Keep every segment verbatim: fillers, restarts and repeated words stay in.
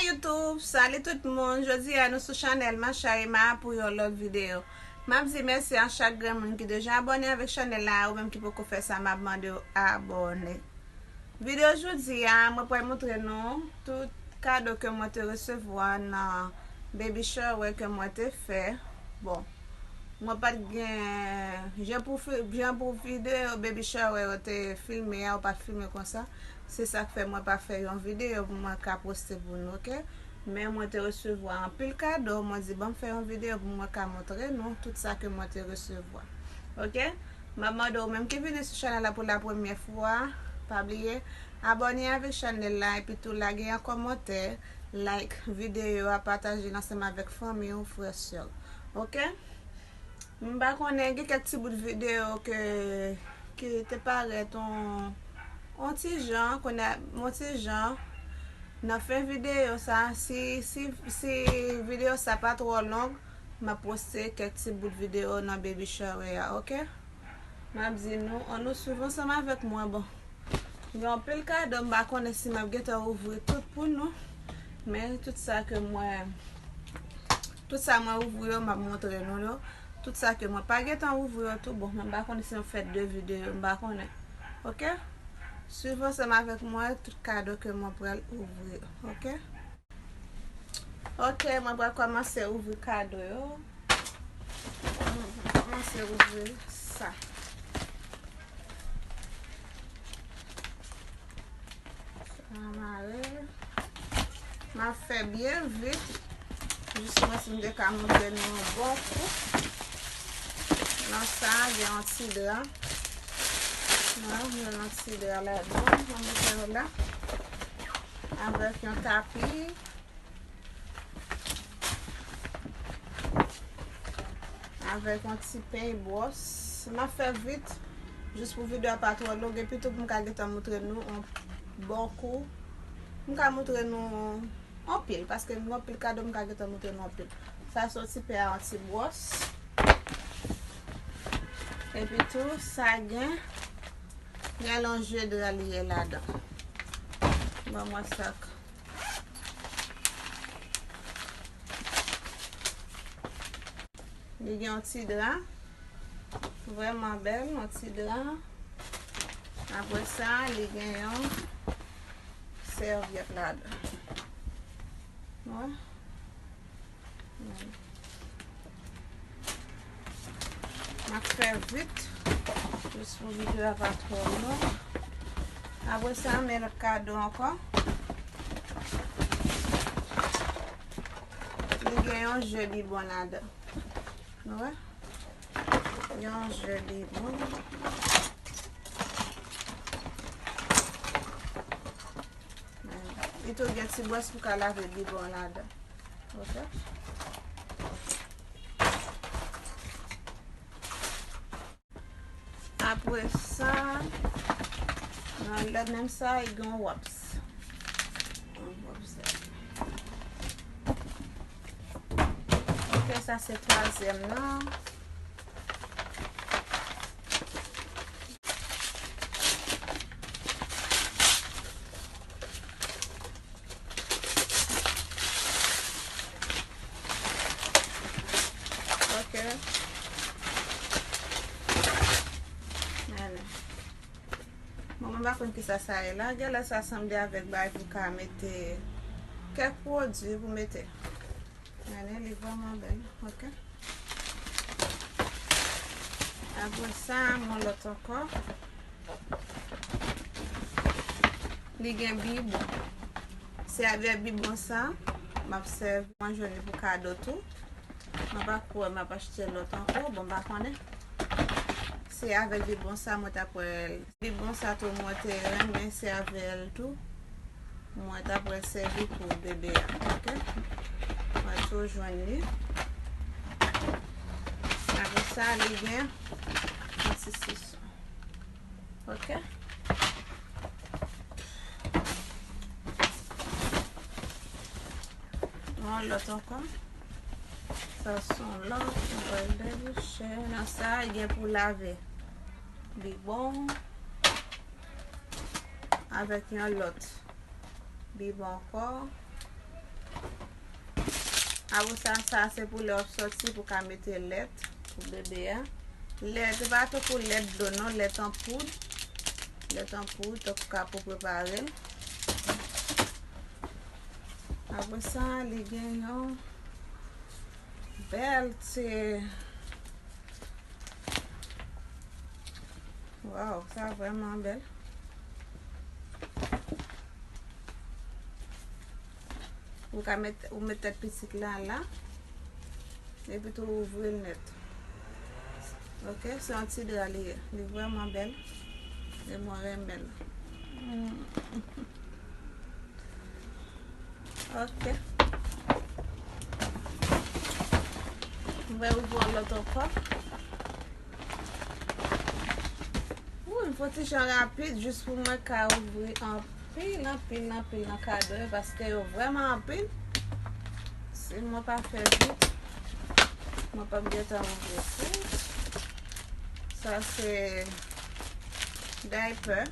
YouTube, salut tout moun. Jodi a nou sou chanèl Masha Emma pou yon lòt videyo. M ap di mèsi a chak grenn moun ki deja abòne avèk chanèl la, ou menm ki poko fè sa, m ap mande w abòne. Videyo jodi a, mwen pral montre nou tout kado ke mwen te resevwa nan baby shower ke mwen te fè. Bon, mwen pa t gen, jan pou fi-, jan pou videyo baby shower yo te filme a, yo pa t filme konsa. Se sa k fè mwen pa fè yon videyo pou mwen ka poste pou nou, oke? Men mwen te resevwa anpil kado, mwen di, "Ban m fè yon videyo pou mwen ka montre nou tout sa ke mwen te resevwa." Oke? M ap mande w menm ki vini sou chanèl la pou la premyè fwa, pa bliye abòne avèk chanèl la, epi tou lage yon kòmantè, like videyo a, pataje l ansanm avèk fanmi w, frè, sè w. Oke? M pa konnen, gen kèk ti bout videyo ke, ki te parèt on, on ti jan, konnen on ti jan. Nan fen videyo sa, si, si, si videyo sa pa twò long, m ap poste kèk ti bout videyo nan baby shower a, oke? M ap di nou, ann nou swiv ansanm avèk mwen, bon. Gen anpil kado, m pa konnen si m ap gentan ouvri tout pou nou. Men tout sa ke mwen, tout sa mwen ouvri yo, m ap montre nou yo. Tout sa ke mwen pa gentan ouvri yo tou, bon, mwen pa konnen si m ap fè de videyo, m pa konnen. Oke? Swiv ansanm avèk mwen tout kado ke mwen pral ouvri yo. Oke? Oke, mwen pral kòmanse ouvri kado yo. Mwen pral kòmanse ouvri sa. Sa mare. M ap fè byen vit. Jis mwen si m te ka montre nou yon bon kou. Nan sa, gen yon ti dra. Nan, gen yon ti dra ladan. Mwen mete yo la. Avèk yon tapi. Avèk yon ti peny bwòs. M ap fè vit, jis pou videyo a pa twò long, epi tou pou m ka gentan montre nou yon bon kou. M ka montre nou anpil, paske m gen anpil kado, m ka gentan montre nou anpil. Sa se yon ti peny a yon ti bwòs. Epi tou, sa gen, gen yon je dra li ye ladan. Ban mwen sa k Li gen yon ti dra. Vrèman bèl, yon ti dra. Apre sa, li gen yon sèvyèt ladan. Wè. M ap fè vit, jis pou videyo a pa twò long. Apre sa, men lòt kado ankò. Li gen yon je bibwon ladan. Nou wè? Yon je bibwon. Li tou gen ti bwòs pou ka lave bibwon ladan. Oke? Apre sa, nan lòt menm sa, li gen yon wòps. Yon wòps. Oke, sa se twazyèm nan. Oke. Bon, mwen pa konn kisa sa ye la. Genlè sa sanble avèk bagay pou ka mete kèk pwodui pou mete. Gade, li vrèman bèl, oke. Apre sa, yon lòt ankò. Li gen bibwon. Se avèk bibwon sa, m ap sèvi. Mwen jwenn li pou kado tou. Mwen pa kwè m ap achte lòt ankò. Bon, m pa konnen. Se avèk bibwon sa mwen ta pral. Bibwon sa tou mwen te renmen sèvi l tou. Mwen ta pral sèvi pou bebe a, oke? Mwen tou jwenn li. Apre sa, li gen yon ti sison. Oke? Yon lòt ankò. Sa se yon lòt, yon lòt bèl chè. Nan sa, gen pou lave bibwon. Avèk yon lòt bibwon ankò. Apre sa, sa se pou lè w ap sòti pou ka mete lèt pou bebe a. Lèt, se pa tankou lèt dlo non, lèt an poud. Lèt an poud, tankou ka pou prepare l. Apre sa, li gen yon bèl ti Waw, sa vrèman bèl. Ou ka met, ou met tèt pitit la la. Epi tou ouvri l nèt. Ok, se yon ti dra li ye. Li vrèman bèl. E mwen renmen l. Mm. Ok. Mwen ouvri yon lòt ankò. Wi, m fè ti jan rapid jis pou mwen ka ouvri anpil, anpil, anpil nan kado yo paske yo vrèman anpil. Si mwen pa fè vit, mwen p ap gentan ouvri tout. Sa se diaper.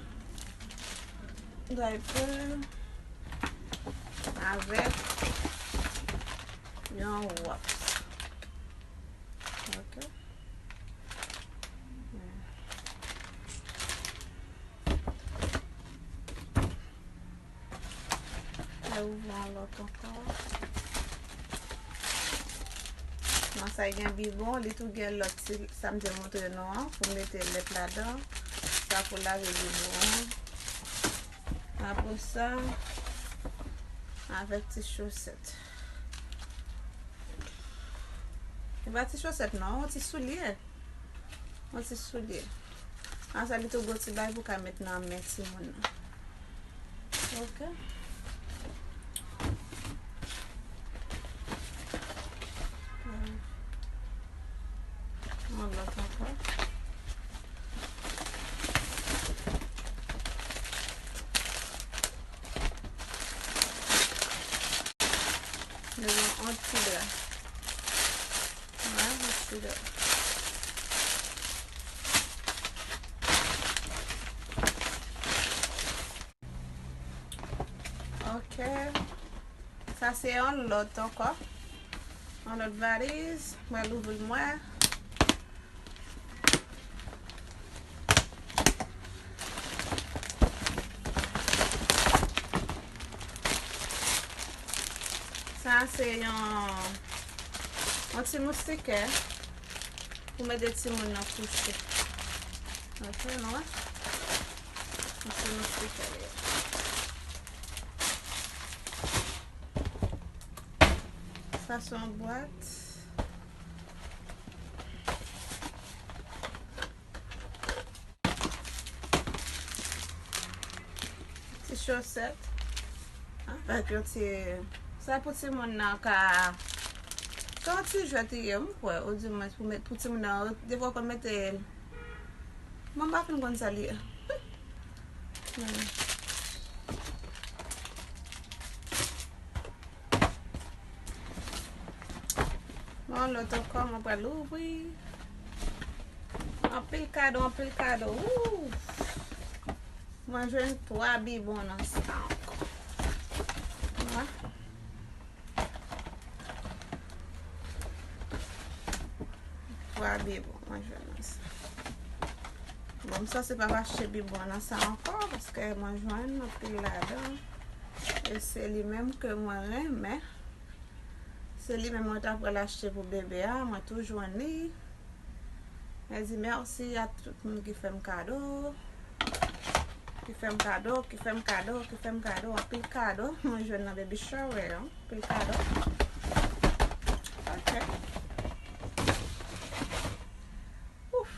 Diaper avèk yon wòp. Ok. Mwen ouvri yon lòt ankò. Nan sa gen bibon, li tou gen lòt ti, sa m te montre nou an, pou mete lèt ladan. Sa pou lave bibon an. Apre sa, avèk ti chosèt. E pa ti chosèt non, yon ti soulye. Yon ti soulye. Apre sa, li tou gen ti bagay pou ka met nan men timoun nan. Ok. Yon lòt ankò. Li gen yon ti dra. Yon ti dra. Ok. Sa se yon lòt ankò. Yon lòt valiz. Mwen louvri l mwen. Sa se yon, yon ti moustikè pou mete timoun nan kouche. Ok, nou wè? Yon ti moustikè li ye. Sa se yon bwat. Ti chosèt. Avèk yon ti, sa pou timoun nan ka, se yon ti jwèt li ye, m kwè, ou di mwens pou met, pou timoun nan, defwa w konn mete, mwen m pa fin konn sa li ye. Yon lòt ankò, mwen pral ouvri. Anpil kado, anpil kado. Wouw! Mwen jwenn twa bibon nan sa ankò. Twa bibon, mwen jwenn nan sa. Bon, m sanse pa achte bibon nan sa ankò, paske mwen jwenn anpil ladan. E se li menm ke mwen renmen. Se li menm mwen ta pral achte pou bebe a, mwen tou jwenn li. Mwen di mèsi a tout moun ki fè m kado. Ki fè m kado, ki fè m kado, ki fè m kado, anpil kado. Mwen jwenn nan baby shower, anpil kado. Ok. Ouf.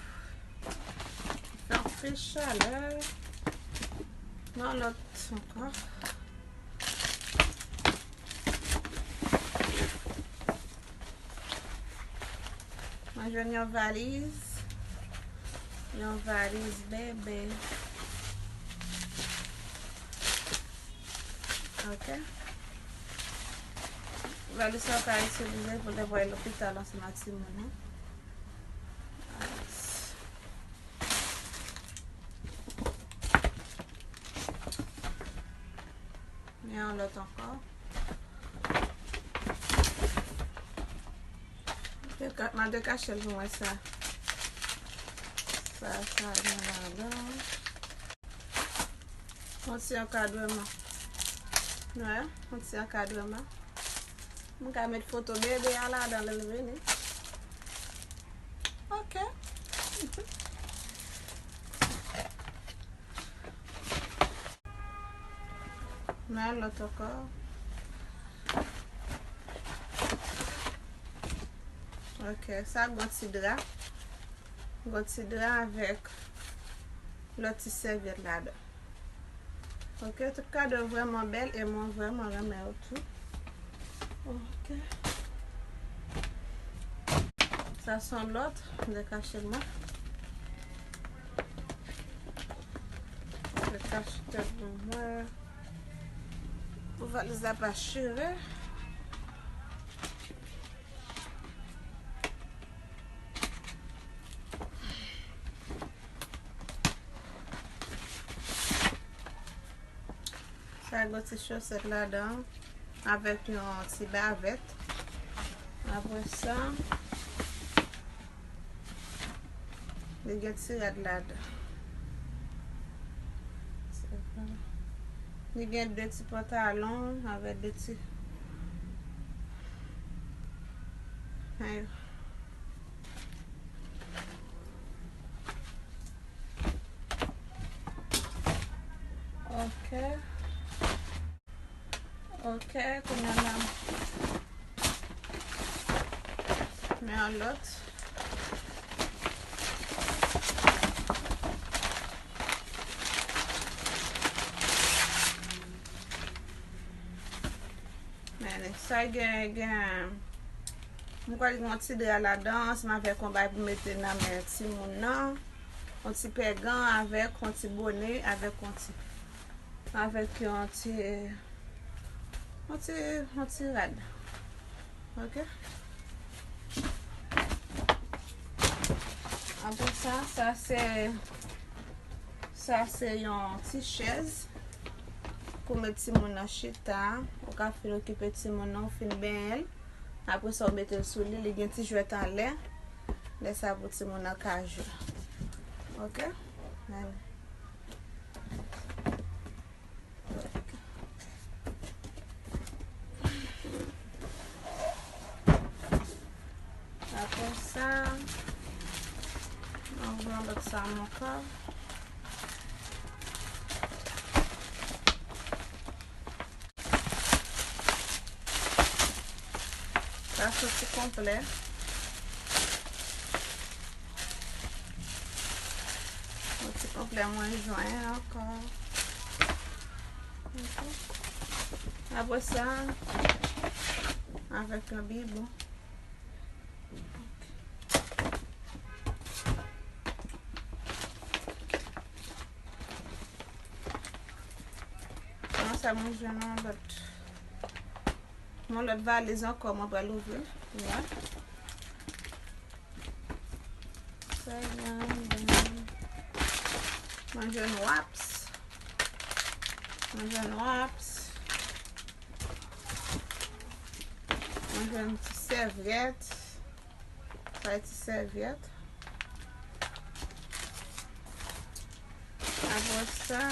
Fè anpil chalè. Yon lòt ankò. Mwen jwenn yon valiz. Yon valiz bebe. Ok. Valiz sa w ka itilize pou lè w al lopital ansanm ak timoun ou. Men yon lòt ankò. Deka-, m a dekache l pou mwen sa. Sa, sa gen ladan. Yon ti ankadreman. Wè, yon ti ankadreman. M ka met foto bebe a ladan lè l vini. Ok. Men lòt ankò. Ok, sa gon ti dra. Gon ti dra avèk lòt ti sèvyèt ladan. Ok, tout kado vrèman bèl e mwen vrèman renmen yo tou. Ok. Sa se yon lòt, m dekache l mwen. Dekache tèt pou mwen. Pou valiz la pa chire. Sa gen ti chosèt ladan avèk yon ti bavèt. Apre sa, li gen ti rad ladan. Li gen de ti pantalon avèk de ti. Ayo. Ok. Ok, kounye a la. Men yon lòt. Men sa gen, gen, m kwè gen yon ti dra ladan, ansanm avèk yon bagay pou mete nan men timoun nan. Yon ti pègan avèk yon ti bone, avèk yon ti, avèk yon ti, yon ti, yon ti rad. Ok? Apre sa, sa se, sa se yon ti chèz pou met timoun nan chita. Ou ka fin okipe timoun nan, ou fin benyen l. Apre sa, ou mete l sou li, li gen ti jwèt anlè. Lè sa pou timoun nan ka jwe. Ok? Men. Apre sa, nou pran lòt sa ankò. Sa soti konplè. Yon ti konplè mwen jwenn ankò. Ok. Apre sa, avèk yon bibwon. Nan sa, mwen jwenn yon lòt, yon lòt valiz ankò, mwen pral ouvri l. Wè. Sa, mwen jwenn, mwen jwenn wraps. Mwen jwenn wraps. Mwen jwenn ti sèvyèt. Sa e ti sèvyèt. Apre sa,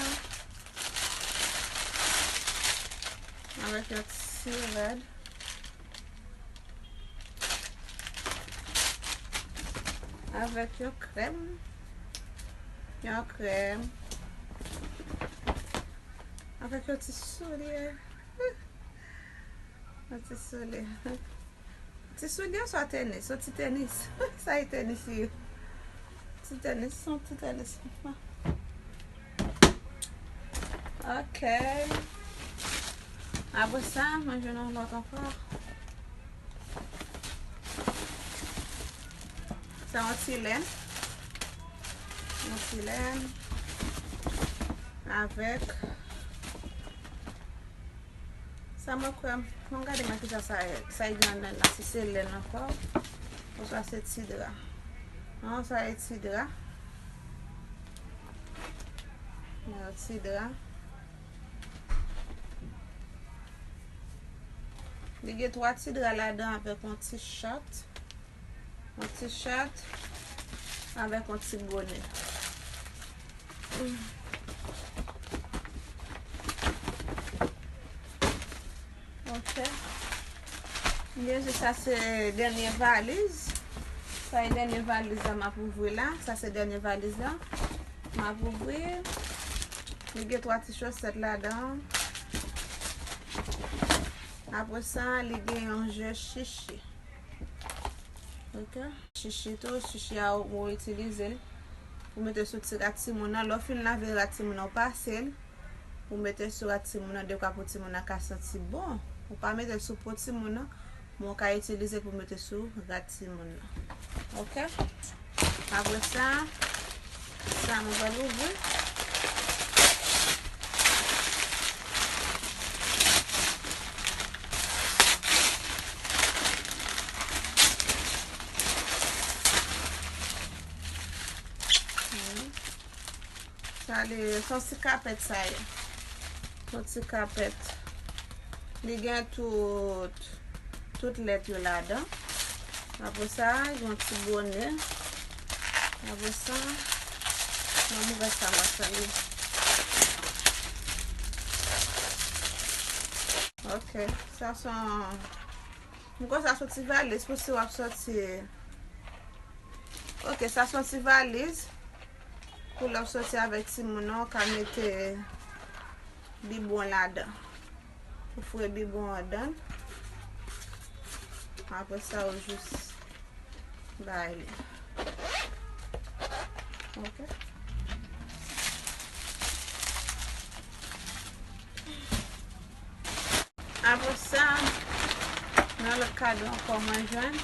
avèk yon ti rad. Avèk yon krèm. Yon krèm. Avèk yon ti soulye. Yon ti soulye. Ti soulye oswa tenis? Yon ti tenis. Sa e tenis ye? Ti tenis, yon ti tenis. Ok. Apre sa, mwen jwenn yon lòt ankò. Sa yon ti lèn. Yon ti lèn. Avèk Sa mwen kwè, mwen gade mwen kisa sa ye, sa e gen anndan la, si se lèn ankò, oswa se ti dra. Non, sa e ti dra. Nan ti dra. Li gen twa ti dra ladan avèk yon ti short. Yon ti short avèk yon ti bonè. Ok. Byen, sa se dènye valiz. Sa e dènye valiz la m ap ouvri la. Sa se dènye valiz la. M ap ouvri. Li gen twa ti chosèt ladan. Apre sa, li gen yon je chichi. Ok. Chichi tou, chichi a ou, ou itilize l pou mete sou ti rad timoun nan. Lè w fin lave rad timoun nan, ou pase l pou mete sou rad timoun nan, dekwa pou timoun nan ka santi bon. Ou pa mete l sou po timoun nan, men ou ka itilize pou mete sou rad timoun nan. Ok? Apre sa, sa mwen pral ouvri. Sa li, se yon ti kapèt sa ye. Yon ti kapèt. Li gen tout, tout lèt yo ladan. Apre sa, gen yon ti bonè. Apre sa, ban m ouvè sa, mwen sa li. Ok, sa se yon, m kwè sa se yon ti valiz pou si w ap sòti. Ok, sa se yon ti valiz. Pou lè w sòti avèk timoun nan, ou ka mete bibwon ladan. Ou foure bibwon anndan l. Apre sa, ou jis bay li. Ok. Apre sa, nan lòt kado ankò mwen jwenn.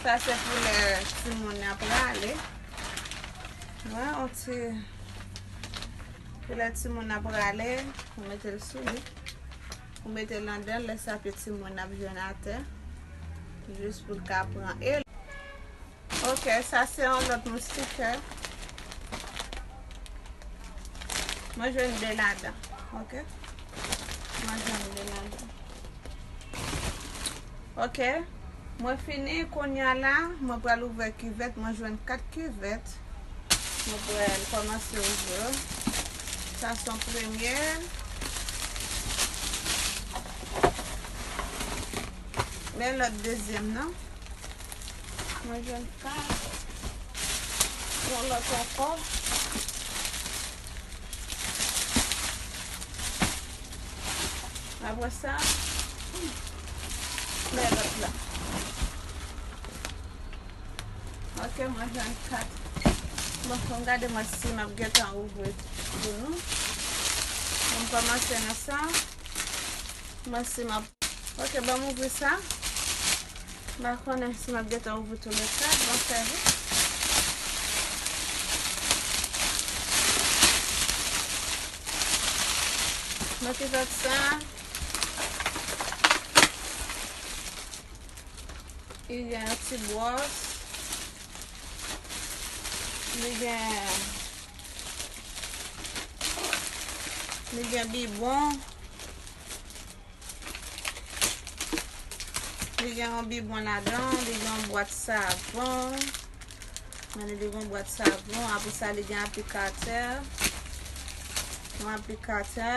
Sa se pou lè timoun nan prale. Wè, yon ti, pou lè timoun nan prale, ou mete l sou li. Ou mete l anndan, lè sa pye timoun nan ap jwenn atè. Jis pou l ka pran. E Ok, sa se yon lòt moustikè. Mwen jwenn de ladan. Ok? Mwen jwenn de ladan. Ok. Mwen fini. Kounye a la, mwen pral ouvè kivèt. Mwen jwenn kat kivèt. Mwen pral kòmanse ouvè yo. Sa se yon premye. Men lòt dezyèm nan. Mwen jwenn kat. Yon lòt ankò. Apre sa, men lòt la. Ok, mwen jwenn kat. Bon, fò m gade mwen si m ap gentan ouvri pou nou. Bon, m kòmanse nan sa. Mwen si m ap Ok, ban m ouvri sa. M pa konnen si m ap gentan ouvri tou le kat. Bon, sèvi. Nan kivèt sa, li gen yon ti bwòs. Li gen, li gen bibwon. Li gen yon bibwon ladan, li gen yon bwat savon. Mwen li gen yon bwat savon, apre sa li gen aplikatè. Yon aplikatè.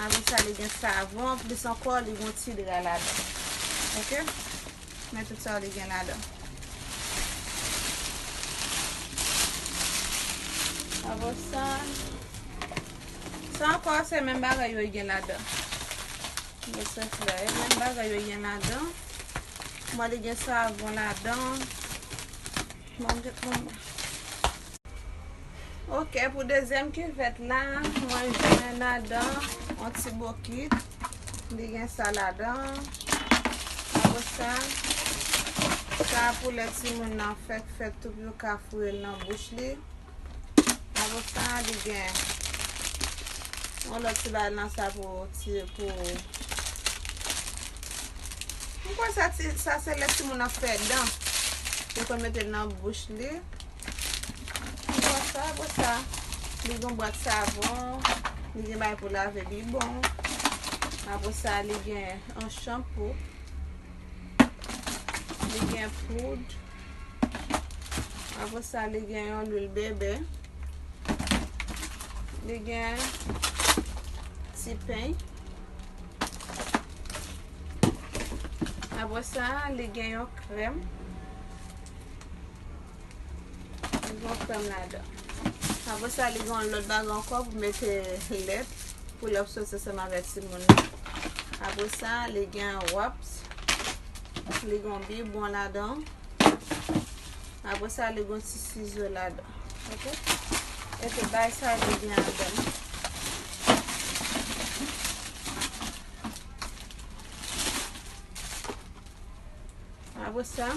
Apre sa li gen savon, anplis ankò li gen yon ti dra ladan. Ok? Men tout sa li gen ladan. Apre sa, sa ankò se menm bagay yo gen ladan. Yo se flè, e menm bagay yo gen ladan. Mwen li gen savon ladan. Mwen gen pou mwen. Ok, pou dezyèm kivèt la, mwen jwenn ladan yon ti bokit. Li gen sa ladan. Apre sa, sa pou lè timoun nan fèk fèt tou pou yo ka foure l nan bouch li. Apre sa, li gen yon lòt ti bagay nan sa pou ti, pou M kwè sa ti, sa se lè timoun ap fè dan. Yo konn mete l nan bouch li. Apre sa, apre sa, li gen bwat savon, li gen bagay pou lave bibwon. Apre sa, li gen yon chanpou. Li gen poud. Apre sa, li gen yon lwil bebe. Li gen ti peny. Apre sa, li gen yon krèm. Li gen yon krèm ladan. Apre sa, li gen yon lòt bagay ankò pou mete lèt pou lè w soti ansanm avèk timoun nan. Apre sa, li gen wòps. Li gen yon bibwon ladan. Apre sa, li gen yon ti sizo ladan. Oke? E tout bagay sa, li gen ladan. Apre sa,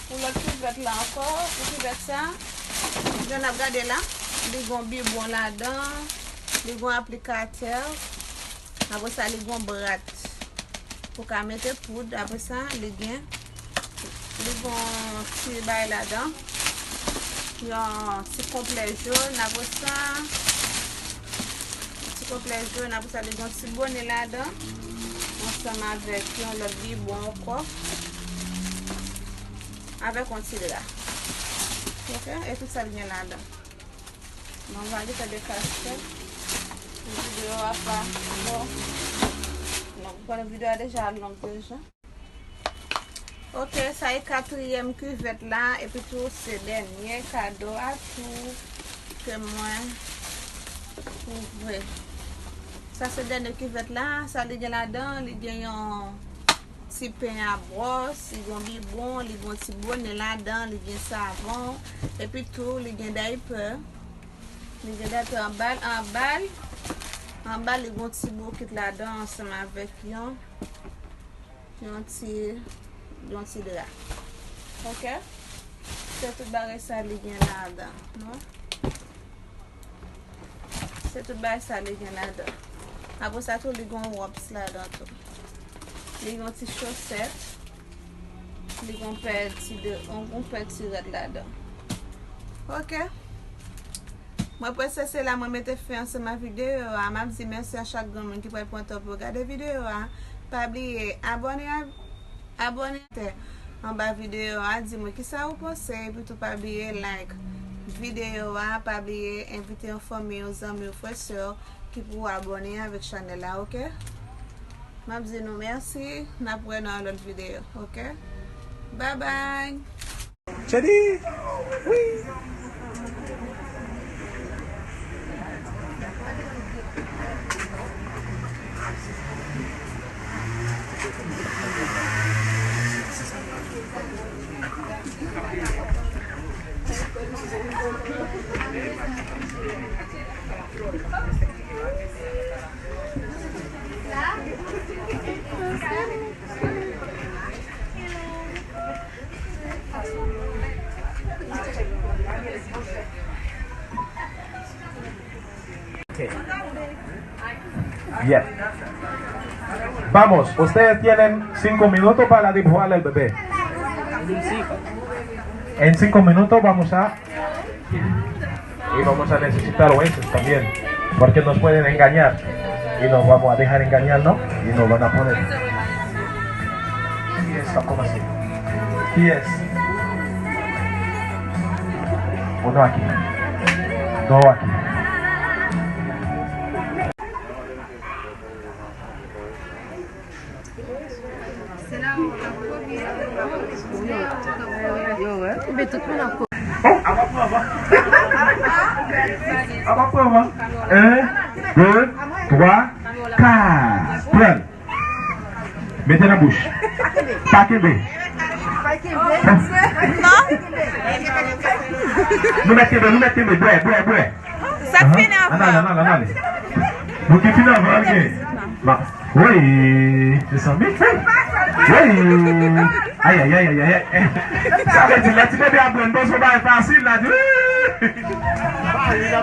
pou lòt kivèt la ankò, pou kivèt sa, jan n ap gade la, li gen yon bibwon ladan, li gen yon aplikatè, apre sa, li gen yon brat pou ka mete poud, apre sa, li gen, li gen yon ti bagay ladan, yon ti konplè jòn, apre sa, ti konplè jòn, apre sa, li gen yon ti bonè ladan, ansanm avèk yon lòt bibwon ankò, avèk yon ti dra. Oke? E tout sa l gen ladan. Bon, m va gentan dekache pou videyo a pa twò long. Pandan videyo a deja long deja. Oke, sa e katriyèm kivèt la, epi tou se dènye kado a tou ke mwen ouvri. Sa se dènye kivèt la, sa li gen ladan, li gen yon ti peny a bwòs, li gen yon bibwon, li gen yon ti bonè ladan, li gen savon, epi tou li gen daypè. Li gen daypè anba l, anba l, anba l, li gen yon ti bokit ladan ansanm avèk yon yon ti, yon ti dra. Oke? Se tout bagay sa li gen ladan, non? Se tout bagay sa li gen ladan. Apre sa tou, li gen yon wòps ladan tou. Li gen yon ti chosèt. Li gen yon pè ti de, yon, yon pè ti rad ladan. Oke? Mwen panse se la mwen mete fen ansanm ak videyo a. M ap di mèsi a chak granmoun ki pral pran tan pou yo gade videyo a. Pa bliye abòne a, abòne anba videyo a, di mwen kisa ou panse, epi tou pa bliye like videyo a, pa bliye envite yon fanmi, yon zanmi, yon frè, sè ki pou abòne avèk chanèl la, oke? M ap di nou mèsi, n ap wè nan yon lòt videyo, oke? Bye bye! Cheri, wi. Ok. Yeah. Vamos, ustedes tienen cinco minutos para dibujar el bebé. En cinco minutos vamos a Y vamos a necesitar jueces también, porque nos pueden engañar y nos vamos a dejar engañar, ¿no? Y nos van a poner. ¿Quién es? ¿Cómo así? ¿Quién es? Uno aquí, dos aquí. Yo, wè. Ebyen, tout moun ap ko- Oh, apa pran, apa? Apa pran, apa? Un, deux, trois, quatre. Pran. Mete nan bouch. Pa kenbe. Non. Nou mèt kenbe, nou mèt kenbe. Bwè, bwè, bwè. Sa k fini anvan. Ann ale, ann ale, ann ale. Moun ki fini anvan, li gen. Ba, wi, se san mil. Wi. Ay, ay, ay, ay, ay, ay. Sa vle di, lè ti bebe ap bwè, nou bezwen bay fasil, la di, wi.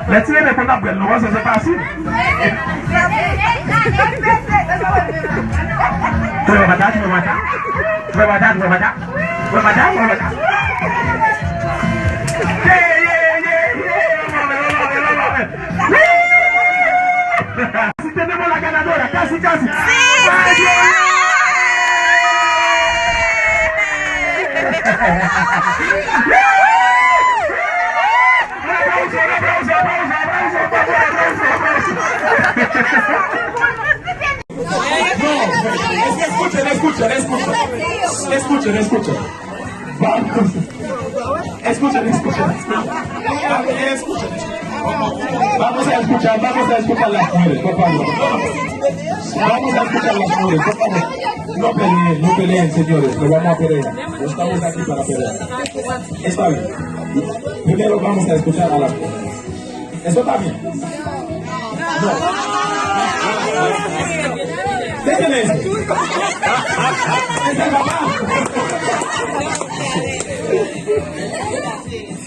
Lè ti bebe konn ap bwè, nou panse se fasil. Fè mata, fè mata. Fè mata, fè mata. Fè mata, fè mata. Yeah, yeah, yeah, yeah. Casi tenemos la ganadora, casi, casi. Sí, sí. No, escuchen, escuchen, escuchen. Escuchen, escuchen. Vamos. Escuchen, escuchen, escuchen. Escuchen. Vamos a escuchar, vamos a escuchar las mujeres, por favor. Vamos a escuchar las mujeres, por favor. No peleen, no peleen, señores. Lo vamos a peleen. Estamos aquí para pelear. Está bien. Primero vamos a escuchar a las mujeres. Eso está bien. No. ¿Qué tiene eso? Es el papá.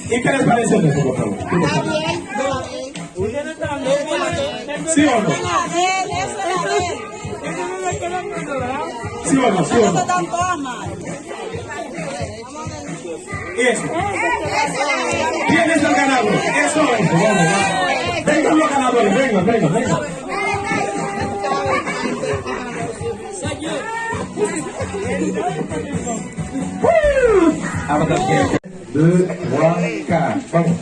¿Y qué les parece eso, por favor? ¿Qué les parece? ¿Sí o no? ¿Sí o no? ¿Sí o no? Eso. ¿Quién es el ganador? Eso es. Vamos, vamos. Vengan los ganadores, vengan, vengan, vengan. Woo! Deux, trois, quatre. Vamos.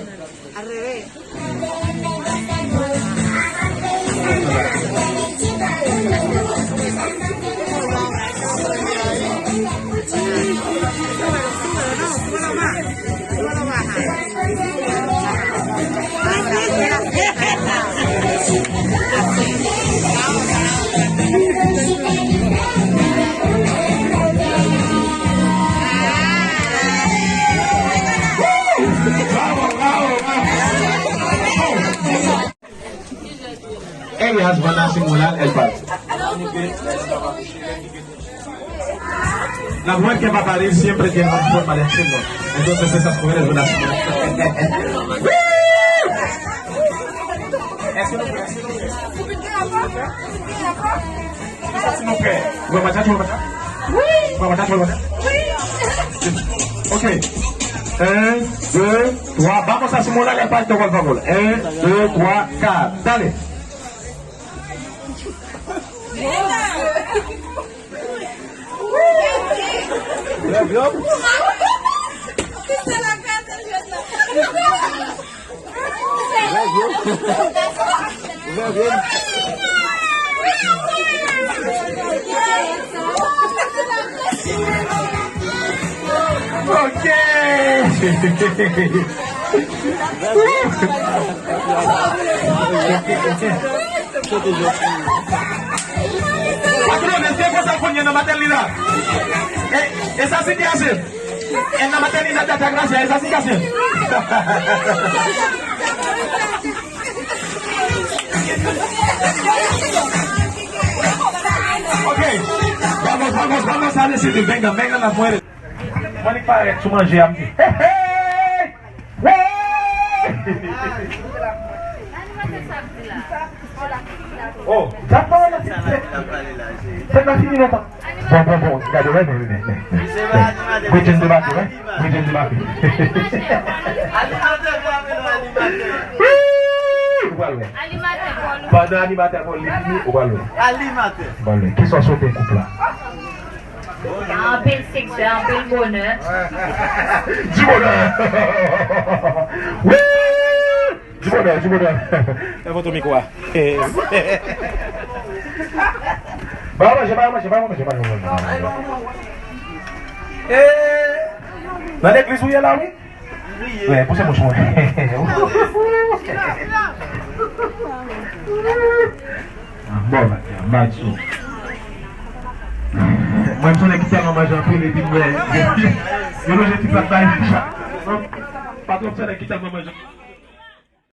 Ellas van a simular el parto. Las mujeres que va a parir siempre tienen una forma de hacerlo. Entonces esas mujeres van a simular. Eso no fue, eso no fue. Quizás no fue. Bueno, machacho, machacho. Bueno, machacho, machacho. Ok. Un, dos, tres. Vamos a simular el parto, por favor. Un, dos, tres, quatre. Dale. Ok. Patrón, es que cosa coño no mata el vida. Eh, esa sí que hace. En la maternidad de Altagracia, esa sí que hace. Ok, vamos, vamos, vamos a decidir. Venga, vengan las mujeres. Mwen li parèt sou manje a, m di, hey, hey! Woy! Oh, sa pale la, se, se, se pa fini lontan. Bon, bon, bon, gade, wè, men, men, men, men. Gwe Jane debake, wè. Gwe Jane debake. Ou pral wè. Pandan animatè Paul li fini, ou pral wè. Ou pral wè. Kisa w swete koup la? Anpil siksè, anpil bonè. Di bonè! Wi! Di bonè, di bonè. Fè foto mikwo a. Ba manje, ba manje, ba manje, ba manje, ba manje. Eh, nan legliz ou ye la, wi? Wi, pouse mouch mwen. Bon, matyè, matyè. Mwen, m se nèg ki tèlman manje anpil, epi mwen, yo lonje ti plat bay. Patwon, m se nèg ki tèlman manje.